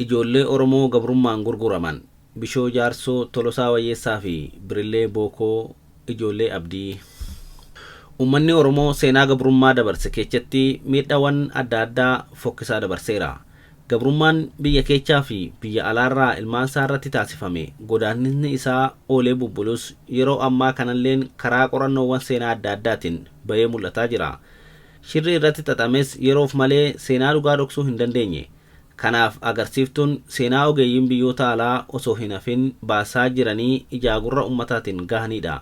Ijoollee Oromoo gabrummaan gurguraman, Bishoo Jaarsoo, Tolosaa Wayyeessaa fi Birillee Bookoo, Ijoollee Abdii. Uummanni Oromoo seenaa gabrummaa dabarse keessatti miidhaawwan adda addaa fokkisaa dabarseera. Gabrummaan biyya keechaa fi biyya alaarraa ilmaan isaa irratti taasifame godaannisni isaa oolee bubbulus yeroo ammaa kanalleen karaa qorannoowwan seenaa adda addaatiin bahee mul'ataa jira. Shirri irratti xaxames yeroof malee seenaa dhugaa dhoksuu hin dandeenye. Kanaaf agarsiiftuun seenaa ogeeyyiin biyyoota alaa osoo hin hafin baasaa jiranii ijaa gurra ummataatiin gahanidha.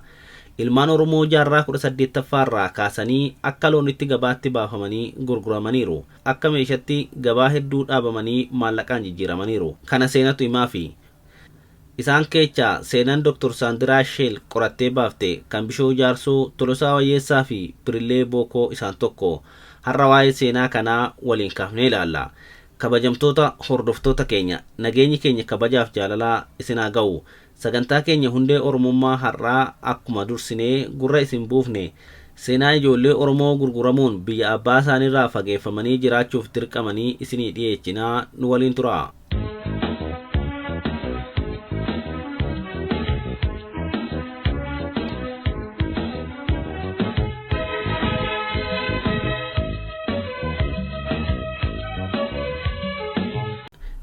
Ilmaan Oromoo jaarraa 18ffaa irraa kaasanii akka loonitti gabaatti baafamanii gurguramaniiru. Akka meeshatti gabaa hedduu dhaabamanii maallaqaan jijjiiramaniiru. Kana seenatu himaafi. Isaan keechaa seenaan Dr. Saandiraa Sheel qorattee baafte kan Bishoo Jaarsoo, Tolosaa Wayyeessaa fi Birillee Bookoo isaan tokko. Har'a waa'ee seenaa kanaa waliin kaafnee ilaalla. Kabajamtoota hordoftoota keenya, nageenyi keenya kabajaaf jaalalaa isin haa ga'u. Sagantaa keenya Hundee Oromummaa har'aa akkuma dursinee gurra isin buufne seenaa ijoollee Oromoo gurguramuun biyya abbaa isaaniirraa fageeffamanii jiraachuuf dirqamanii isinii dhiyeechinaa, nu waliin tura.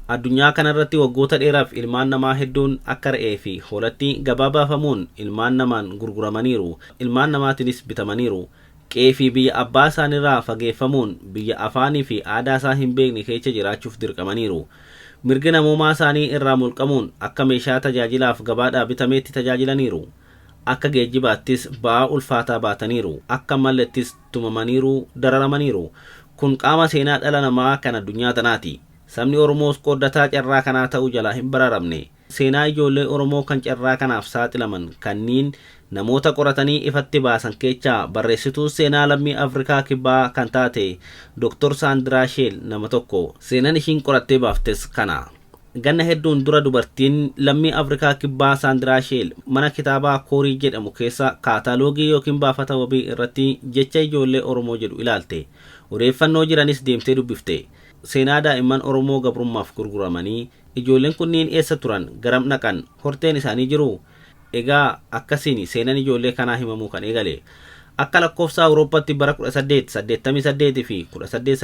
Addunyaa kanarratti waggoota dheeraaf ilmaan namaa hedduun akka re'ee fi hoolatti gabaa baafamuun ilmaan namaan gurguramaniiru. Ilmaan namaatiinis bitamaniiru. Qe'ee fi biyya abbaa isaaniirraa fageeffamuun biyya afaanii fi aadaa isaa hin beekne keessa jiraachuuf dirqamaniiru. Mirgi namoomaa isaanii irraa mulqamuun akka meeshaa tajaajilaaf gabaadhaa bitameetti tajaajilaniiru. Akka geejjibaattis ba'aa ulfaataa baataniiru. Akka mallettis tumamaniiru, dararamaniiru. Kun qaama seenaa dhala namaa kan addunyaa tanaati. Sabni Oromoos qooddataa carraa kanaa ta'uu jalaa hin baraaramne. Seenaa ijoollee Oromoo kan carraa kanaaf saaxilaman kanniin namoota qoratanii ifatti baasan keechaa barreessituu seenaa lammii Afrikaa Kibbaa kan taate Dr. Saandiraa Sheel nama tokko. Seenaan ishiin qorattee baaftes kana. Ganna hedduun dura dubartiin lammii Afrikaa Kibbaa Saandiraa Sheel mana kitaabaa Koorii jedhamu keessa kaataaloogii yookiin baafata wabii irratti jecha ijoollee Oromoo jedhu ilaalte. Odeeffannoo jiranis deemtee dubbifte. Seenaa daa'imman Oromoo gabrummaaf gurguramanii, ijoolleen kunniin eessa turan, garam dhaqan, horteen isaanii jiru? Egaa akkasiin seenaan ijoollee kanaa himamuu kan eegale. Akka lakkoofsa Awurooppaatti bara 1888 fi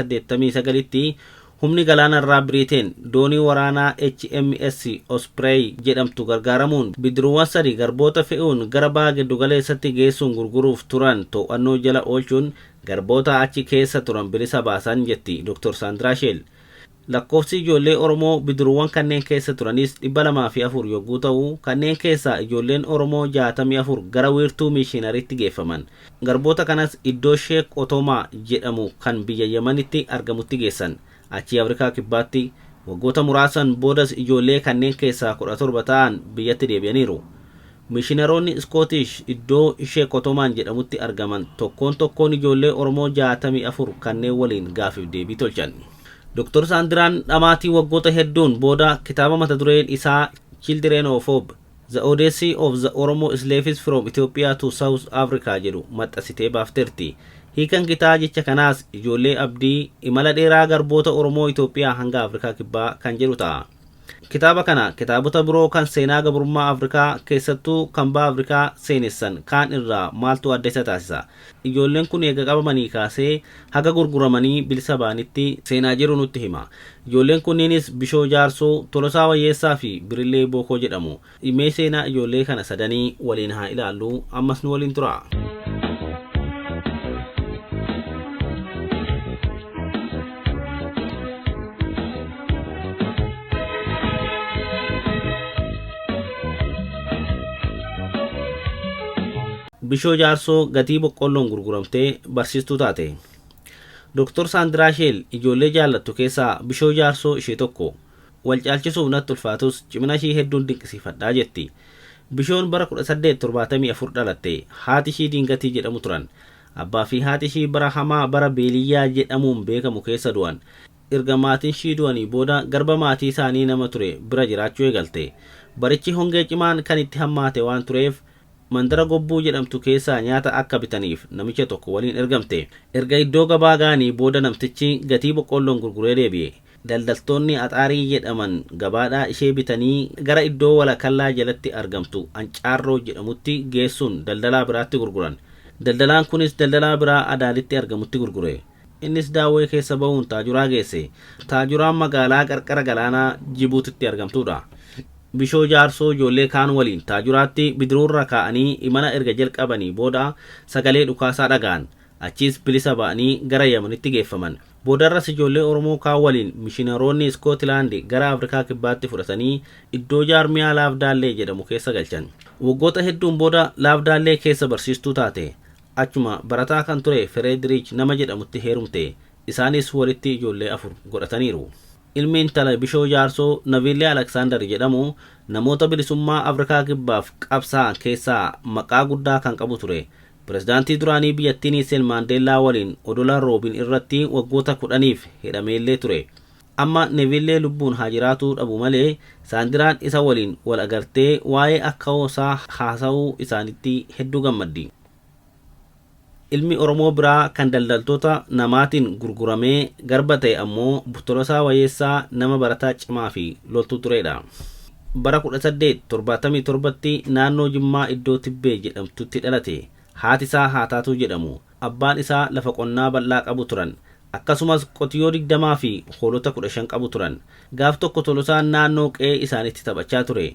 1889tti humni galaanarraa Biriiteen doonii waraanaa HMS Osprey jedhamtu gargaaramuun bidiruuwwan sadi garboota fe'uun gara baha giddugaleessatti geessuun gurguruuf turan to'annoo jala oolchuun garboota achi keessa turan bilisa baasan jetti Dr. Saandiraa Sheel. Lakkoofsi ijoollee Oromoo bidiruuwwan kanneen keessa turanis 204 yogguu ta'u, kanneen keessaa ijoolleen Oromoo 64 gara wiirtuu miishinariitti geeffaman. Garboota kanas iddoo Sheek Otomaa jedhamu kan biyya Yemanitti argamutti geessan. Achii Afrikaa Kibbaatti waggoota muraasan boodas ijoollee kanneen keessaa 17 ta'an biyyatti deebi'aniiru. Miishinaroonni Iskootish iddoo Sheek Otomaan jedhamutti argaman tokkoon tokkoon ijoollee Oromoo 64 kanneen waliin gaafiif deebii tolchan. Dr. Saandiraan dhamaatii waggoota hedduun booda kitaaba mata dureen isaa Children of Hope: The Odyssey of the Oromo Slaves from Ethiopia to South Africa jedhu maxxansitee baafteerti. Hiikan kitaa jecha kanaas ijoollee abdii, imala dheeraa garboota Oromoo Itoophiyaa hanga Afrikaa Kibbaa kan jedhu ta'a. Kitaaba kana kitaabota biroo kan seenaa gabrummaa Afrikaa, keessattuu kan baha Afrikaa seenessan kaan irraa maaltu adda isa taasisa? Ijoolleen kun eega qabamanii kaasee haga gurguramanii bilisa ba'anitti seenaa jiru nutti hima. Ijoolleen kunniinis Bishoo Jaarsoo, Tolosaa Wayyeessaa fi Birillee Bookoo jedhamu. Mee seenaa ijoollee kana sadanii waliin haa ilaallu, ammas nu waliin tura. Bishoo Jaarsoo gatii boqqolloon gurguramtee barsiistuu taate. Dr. Saandiraa Sheel ijoollee jaallattu keessaa Bishoo Jaarsoo ishee tokko. Wal caalchisuuf natti ulfaatus cimina ishii hedduun dinqisiifadhaa jetti. Bishoon bara 1874 dhalatte. Haati ishii Diingatii jedhamu turan. Abbaa fi haati ishii bara hamaa bara Beeliyyaa jedhamuun beekamu keessa du'an. Erga maatiin ishii du'anii booda garba maatii isaanii nama ture bira jiraachuu eegalte. Barichi hongee cimaan kan itti hammaate waan tureef mandara Gobbuu jedhamtu keessaa nyaata akka bitaniif namicha tokko waliin ergamte. Erga iddoo gabaa ga'anii booda namtichi gatii boqqoolloon gurguree deebi'e. Daldaltoonni Axaarii jedhaman gabaadhaa ishee bitanii gara iddoo Walakallaa jalatti argamtu Ancaarroo jedhamutti geessuun daldalaa biraatti gurguran. Daldalaan kunis daldalaa biraa Adaalitti argamutti gurgure. Innis Daawwee keessa bahuun Taajuraa geesse. Taajuraan magaalaa qarqara galaanaa Jibuutitti argamtudha. Bishoo Jaarsoo ijoollee kaan waliin Taajuraatti bidiruurra kaa'anii imala erga jalqabanii booda sagalee dhukaasaa dhaga'an. Achiis bilisa ba'anii gara Yamanitti geeffaman. Boodarras ijoollee Oromoo kaan waliin mishinaroonni Iskootilaandi gara Afrikaa Kibbaatti fudhatanii iddoo jaarmiyaa Laafdaallee jedhamu keessa galchan. Waggoota hedduun booda Laafdaallee keessa barsiistuu taate. Achuma barataa kan ture Fireediriich nama jedhamutti heerumte. Isaanis walitti ijoollee 4 godhataniiru. Ilmi intala Bishoo Jaarsoo Naviillee Aleksaandar jedhamu namoota bilisummaa Afrikaa Kibbaaf qabsaa'an keessaa maqaa guddaa kan qabu ture. Pirezidaantii duraanii biyyattii Niisel Maandeellaa waliin odola Roobin irratti waggoota 10f hidhameellee ture. Amma Nevillee lubbuun haa jiraatuu dhabu malee Saandiraan isa waliin wal agartee waa'ee akkawoo isaa haasa'uu isaanitti hedduu gammaddi. Ilmi Oromoo biraa kan daldaltoota namaatiin gurguramee garba ta'e ammoo Tolosaa Wayeessaa nama barataa cimaa fi loltuu turedha. Bara 1877tti naannoo Jimmaa iddoo Tibbee jedhamtutti dhalate. Haati isaa Haataatuu jedhamu. Abbaan isaa lafa qonnaa bal'aa qabu turan. Akkasumas qotiyoo 20 fi hoolota 15 qabu turan. Gaaf tokko Tolosaan naannoo qe'ee isaaniitti taphachaa ture.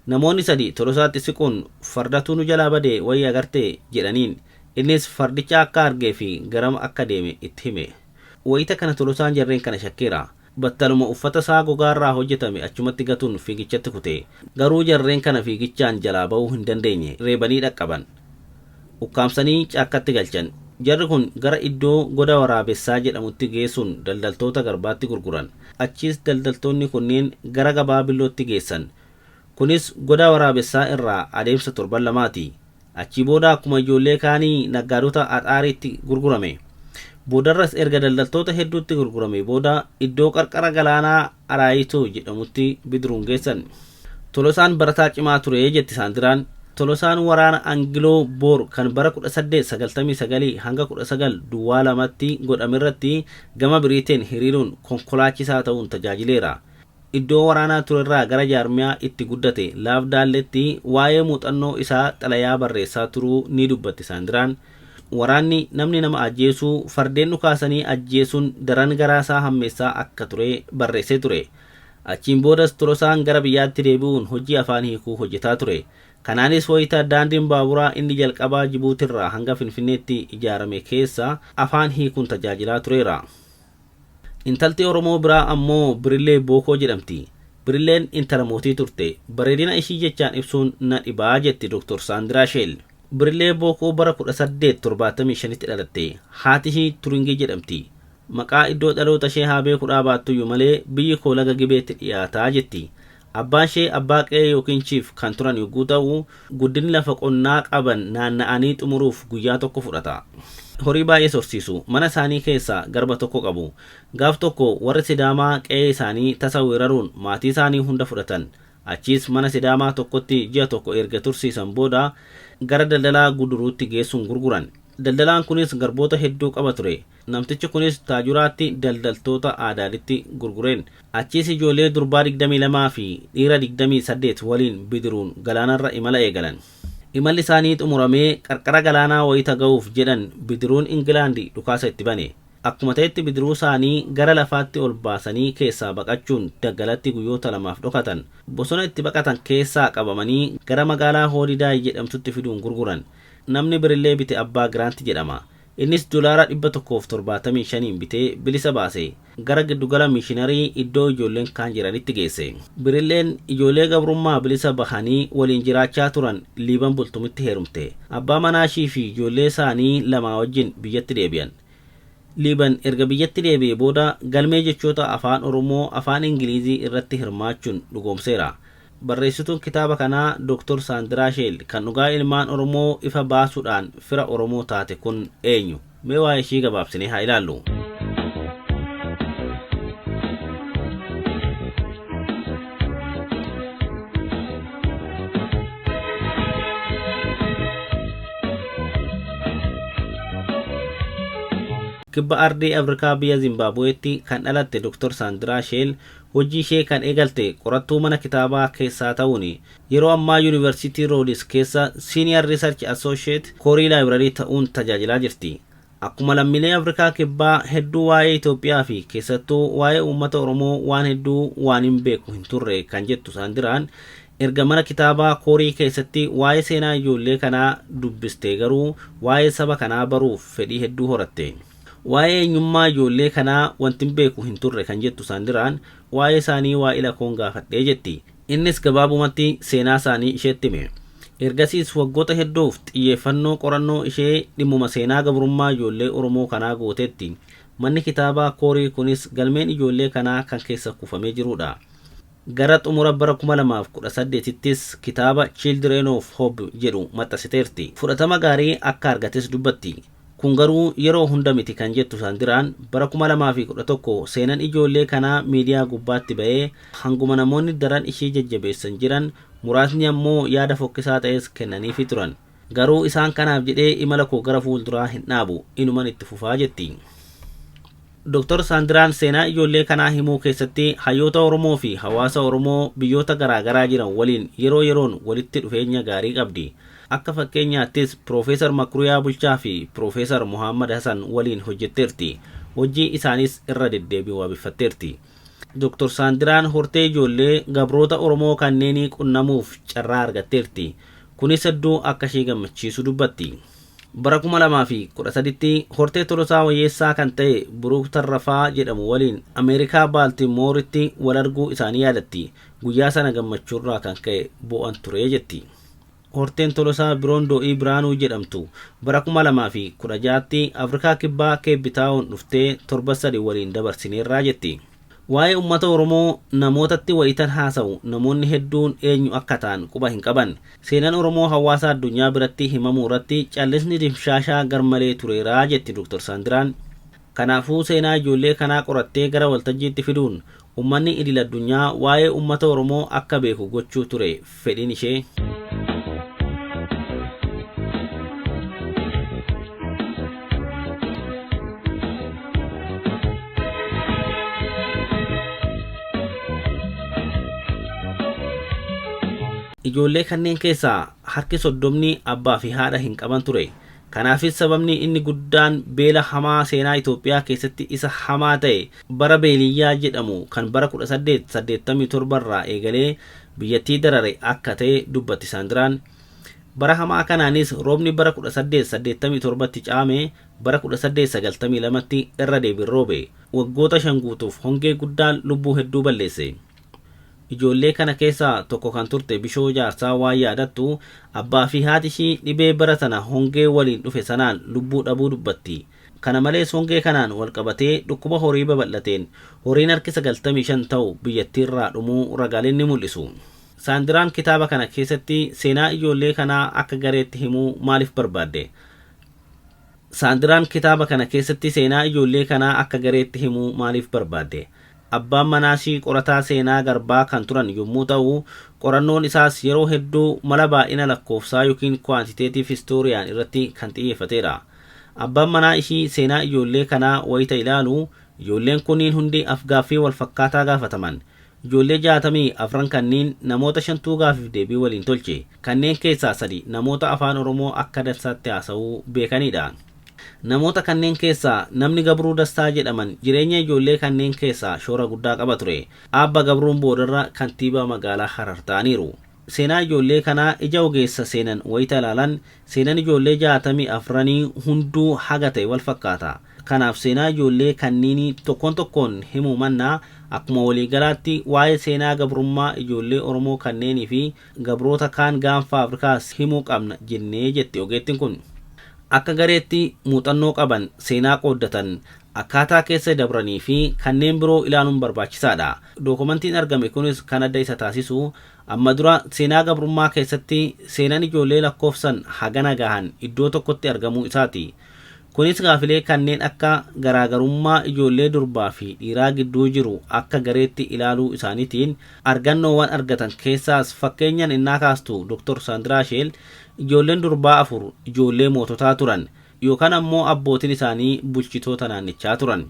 Namoonni sadi Tolosaatti siquun fardatu nu jalaa bade wayii agartee jedhaniin. Innis fardicha akka argee fi garam akka deeme itti hime. Wayita kana Tolosaan jarreen kana shakkeera. Battaluma uffata isaa gogaarraa hojjetame achumatti gatuun fiigichatti kute. Garuu jarreen kana fiigichaan jalaa ba'uu hin dandeenye. Reebanii dhaqqaban. Ukkaamsanii caakkatti galchan. Jarri kun gara iddoo Goda Waraabessaa jedhamutti geessuun daldaltoota garbaatti gurguran. Achiis daldaltoonni kunneen gara gabaa Billootti geessan. Kunis Goda Waraabessaa irraa adeemsa torban lamaati. Achii booda akkuma ijoollee kaanii naggaadota Axaariitti gurgurame. Boodarras erga daldaltoota hedduutti gurguramee booda iddoo qarqara galaanaa Araayitoo jedhamutti bidiruun geessan. Tolosaan barataa cimaa ture jetti Saandiraan. Tolosaan waraana Angiloo Boor kan bara 1899 hanga 19 duwwaa 2tti godhamerratti gama Biriiteen hiriiruun konkolaachisaa ta'uun tajaajileera. Iddoo waraanaa turerraa gara jaarmiyaa itti guddate Laafdaalletti waa'ee muuxannoo isaa xalayaa barreessaa turuu ni dubbatti Saandiraan. Waraanni, namni nama ajjeesuu, fardeen dhukaasanii ajjeesuun daran garaasaa hammeessaa akka ture barreessee ture. Achiin boodas Tolosaan gara biyyaatti deebi'uun hojii afaan hiikuu hojjetaa ture. Kanaanis wayita daandiin baaburaa inni jalqabaa Jibuutirraa hanga Finfinneetti ijaarame keessa afaan hiikuun tajaajilaa tureera. Intalti Oromoo biraa ammoo Birillee Bookoo jedhamti. Birilleen intala mootii turte. Bareedina ishii jechaan ibsuun na dhibaa jetti Dr. Saandiraa Sheel. Birillee Bookoo bara 1875tti dhalatte. Haati ishii Turingii jedhamti. Maqaa iddoo dhaloota ishee haa beekudhaa baattuyyu malee biyyi koo laga Gibeetti dhiyaataa jetti. Abbaan ishee abbaa qe'ee ykn chief kan turan yogguu ta'u, guddinni lafa qonnaa qaban naanna'anii xumuruuf guyyaa tokko fudhata. Horii baay'ees horsiisu. Mana isaanii keessaa garba tokko qabu. Gaaf tokko warri Sidaamaa qe'ee isaanii tasa weeraruun maatii isaanii hunda fudhatan. Achiis mana Sidaamaa tokkotti ji'a tokko erga tursiisan booda gara daldalaa Guduruutti geessuun gurguran. Daldalaan kunis garboota hedduu qaba ture. Namtichi kunis Taajuraatti daldaltoota Aadaalitti gurgureen. Achiis ijoollee durbaa 22 fi dhiira 28 waliin bidiruun galaanarra imala eegalan. Imalli isaanii xumuramee qarqara galaanaa wayita ga'uuf jedhan bidiruun Ingilaandi dhukaasa itti bane. Akkuma ta'etti bidiruusaanii gara lafaatti ol baasanii keessaa baqachuun daggalatti guyyoota lamaaf dhokatan. Bosona itti baqatan keessaa qabamanii gara magaalaa Hoolidaay jedhamtutti fiduun gurguran. Namni Birillee bite Abbaa Giraanti jedhama. Innis dolaara 175n bitee bilisa baase. Gara giddugala miishinarii iddoo ijoolleen kaan jiranitti geesse. Birilleen ijoollee gabrummaa bilisa bahanii waliin jiraachaa turan Liiban Bultumitti heerumte. Abbaa manaashii fi ijoollee saanii lamaa wajjin biyyatti deebi'an. Liiban erga biyyatti deebi'ee booda galmee jechoota Afaan Oromoo Afaan Ingiliizii irratti hirmaachuun dhugoomseera. Barreessituun kitaaba kanaa Dr. Saandiraa Sheel kan dhugaa ilmaan Oromoo ifa baasuudhaan fira Oromoo taate kun eenyu? Mee waa'ee ishii gabaabsinee haa ilaallu. Kibba Ardii Afrikaa biyya Zimbaabuweetti kan dhalatte Dr. Saandiraa Sheel hojii ishee kan eegalte qorattuu mana kitaabaa keessaa ta'uun yeroo ammaa Yuunivarsiitii Roodis keessa Senior Research Associate Koorii Laayibrarii ta'uun tajaajilaa jirti. Akkuma lammiilee Afrikaa Kibbaa hedduu waa'ee Itoophiyaa fi keessattuu waa'ee uummata Oromoo waan hedduu waan hin beeku hin turre kan jettu Saandiraan, erga mana kitaabaa Koorii keessatti waa'ee seenaa ijoollee kanaa dubbiste garuu waa'ee saba kanaa baruuf fedhii hedduu horatte. Waa'ee eenyummaa ijoollee kanaa wanti hin beeku hin turre kan jettu Saandiraan, waa'ee isaanii waa'ila koon gaafadhee jetti. Innis gabaabumatti seenaa isaanii isheetti hime. Ergasiis waggoota hedduuf xiyyeeffannoo qorannoo ishee dhimmuma seenaa gabrummaa ijoollee Oromoo kanaa gooteetti. Manni kitaabaa Koorii kunis galmeen ijoollee kanaa kan keessa kuufamee jirudha. Gara xumura bara 2018ttis kitaaba Children of Hope jedhu maxxansiteerti. Fudhatama gaarii akka argates dubbatti. Kun garuu yeroo hunda miti kan jettu Saandiraan, bara 2011 seenan ijoollee kanaa miidiyaa gubbaatti ba'ee hanguma namoonni daran ishee jajjabeessan jiran, muraasni ammoo yaada fokkisaa ta'es kennaniifi turan. Garuu isaan kanaaf jedhee imala koo gara fuulduraa hin dhaabu, inuman itti fufaa jetti. Dr. Saandiraan seenaa ijoollee kanaa himuu keessatti hayyoota Oromoo fi hawaasa Oromoo biyyoota garaagaraa jiran waliin yeroo yeroon walitti dhufeenya gaarii qabdi. Akka fakkeenyaattis Piroofeesar Makuriyaa Bulchaa fi Piroofeesar Muhammad Hassan waliin hojjetteerti. Hojii isaanis irra deddeebiin waabeffatteerti. Dr. Saandiraan hortee ijoollee gabroota Oromoo kanneenii qunnamuuf carraa argatteerti. Kunis hedduu akka ishee gammachiisu dubbatti. Bara 2013tti hortee Tolosaa Wayyeessaa kan ta'e Buruuk Tarrafaa jedhamu waliin Ameerikaa Baaltimooritti wal arguu isaanii yaadatti. Guyyaa sana gammachuurraa kan ka'e bo'an ture jetti. Horteen Tolosaa biroon Do'ii Biraanuu jedhamtu bara 2016tti Afrikaa Kibbaa Keeppitaawun dhuftee torba 3 waliin dabarsineerraa jetti. Waa'ee uummata Oromoo namootatti wayitan haasa'u namoonni hedduun eenyu akka ta'an quba hin qaban. Seenaan Oromoo hawaasa addunyaa biratti himamuu irratti callisni dimshaashaa garmalee tureeraa jetti Dr. Saandiraan. Kanaafuu seenaa ijoollee kanaa qorattee gara waltajjiitti fiduun uummanni idil addunyaa waa'ee uummata Oromoo akka beeku gochuu ture fedhiin ishee. Ijoollee kanneen keessaa harki 30 abbaa fi haadha hin qaban ture. Kanaafis sababni inni guddaan beela hamaa seenaa Itoophiyaa keessatti isa hamaa ta'e bara beeliyyaa jedhamu kan bara 1887 irraa eegalee biyyattii darare akka ta'e dubbatti Saandiraan. Bara hamaa kanaanis roobni bara 1887tti caame bara 1892tti irra deebiin roobe. Waggoota 5 guutuuf hongee guddaan lubbuu hedduu balleesse. Ijoollee kana keessaa tokko kan turte Bishoo Jaarsaa waan yaadattu abbaa fi haati ishii dhibee bara sana hongee waliin dhufe sanaan lubbuu dhabuu dubbatti. Kana malees hongee kanaan wal qabatee dhukkuba horii babal'ateen horiin harki 95 ta'u biyyattiirraa dhumuu ragaaleen ni mul'isu. Saandiraan kitaaba kana keessatti seenaa ijoollee kanaa akka gareetti himuu maaliif barbaadde? Saandiraan kitaaba kana keessatti seenaa ijoollee kanaa akka gareetti himuu maaliif barbaadde? Abbaan manaashii qorataa seenaa garbaa kan turan yommuu ta'u, qorannoon isaas yeroo hedduu mala baay'ina lakkoofsaa yookiin quantitative historian irratti kan xiyyeeffatedha. Abbaan manaa ishii seenaa ijoollee kanaa wayita ilaalu, ijoolleen kunniin hundi afgaaffii wal fakkaataa gaafataman. Ijoollee 64 kanneen namoota shantuu gaafiif deebii waliin tolche. Kanneen keessaa sadi namoota afaan Oromoo akka dansaatti haasa'uu beekanidha. Namoota kanneen keessaa namni Gabruu Dastaa jedhaman jireenya ijoollee kanneen keessaa shoora guddaa qaba ture. Aabba Gabruun boodarra kantiibaa magaalaa Harar ta'aniiru. Seenaa ijoollee kanaa ija ogeessa seenan wayita ilaalan, seenan ijoollee 64 hunduu haga ta'e wal fakkaata. Kanaaf seenaa ijoollee kanniinii tokkoon tokkoon himuu mannaa akkuma waliigalaatti waa'ee seenaa gabrummaa ijoollee Oromoo kanneenii fi gabroota kaan gaanfa Afrikaas himuu qabna jennee jetti ogeettiin kun. Akka gareetti muuxannoo qaban, seenaa qooddatan, akkaataa keessa dabranii fi kanneen biroo ilaaluun barbaachisaadha. Dookumantiin argame kunis kan adda isa taasisu amma dura seenaa gabrummaa keessatti seenan ijoollee lakkoofsan hagana gahan iddoo tokkotti argamuu isaati. Kunis gaafilee kanneen akka garaagarummaa ijoollee durbaa fi dhiiraa gidduu jiru akka gareetti ilaaluu isaaniitiin argannoowwan argatan keessaas fakkeenyaan innaa kaastu Dr. Saandiraa Sheel, ijoolleen durbaa afur ijoollee moototaa turan. yookaan ammoo abbootiin isaanii bulchitoota naannichaa turan.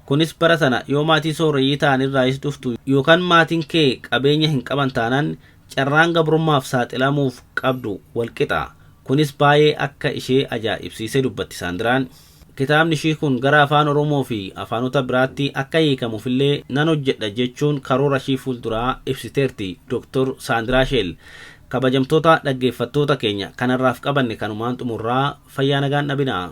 Kunis bara sana yoo maatii sooreyyii ta'an irraayis dhuftu yookaan maatiin kee qabeenya hin qaban taanaan carraan gabrummaaf saaxilamuuf qabdu walqixa. Kunis baay'ee akka ishee ajaa'ibsiise dubbatti Saandiraan. Kitaabni ishii kun gara Afaan Oromoo fi afaanota biraatti akka hiikamuufillee nan hojjedha jechuun karoora ishii fuulduraa ibsiteerti Dr. Saandiraa Sheel. Kabajamtoota dhaggeeffattoota keenya, kanarraaf qabanne kanumaan xumurraa, fayyaa nagaan dhabinaa.